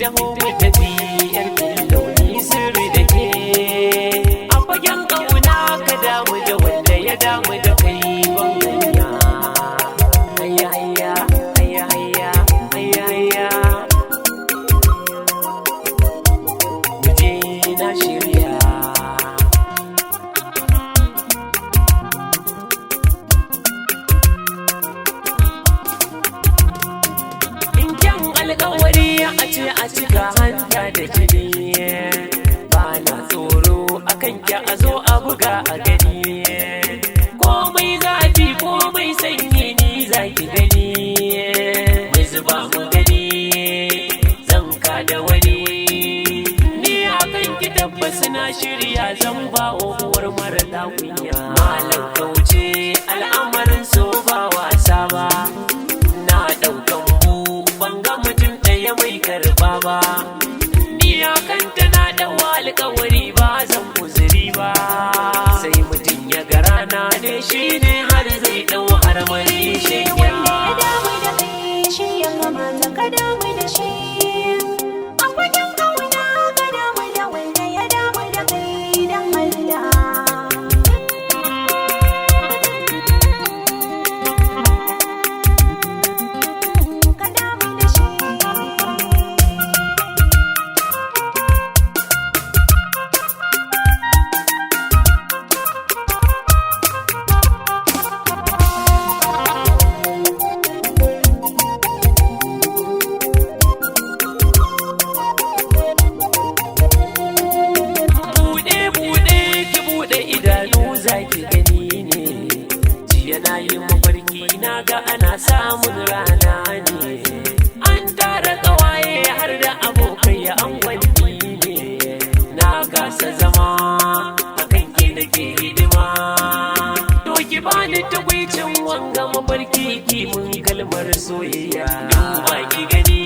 Taho mu tafi yar fillo ni sirri da ke. A fagen ƙauna ka damu da wanda ya damu da kai banganya. Hayya hayya hayya hayya hayya hayya. Mu je na shirya. In kyan alkawari a ce a cika hanta da jini, ba na tsoro akan ki a zo a buga a gani. Komai zafi komai sanyi ni za ki gani. Mai zuba mu gani zan ka da wani. Ni akan ki tabbas na shirya zan ba uwar mara kunya. Malam kauce al'amarin so ba wasa ba. Na ɗaukan bu ban ga mutum ɗaya mai karɓa ba. Ni kanta na ɗau alƙawari ba zan uzuri ba. Sai mutum ya ga rana ne shi ne har zai ɗau harmari shi. Wanda ya damu da kai shi ya kamata ka damu da shi. A fagen ƙauna ka damu da wanda ya damu da kai don Allah. Ka damu da shi. Buɗe buɗe ki buɗe idanu za ki gani ne. Jiya na yi mafarki na ga ana samun rana ne. An tara ƙawaye har da abokai an gwanni ne. Na kasa zama akan ki nake hidima. To ki bani takwicin wanga mafarki ki mun kalmar soyayya. Duba ki gani.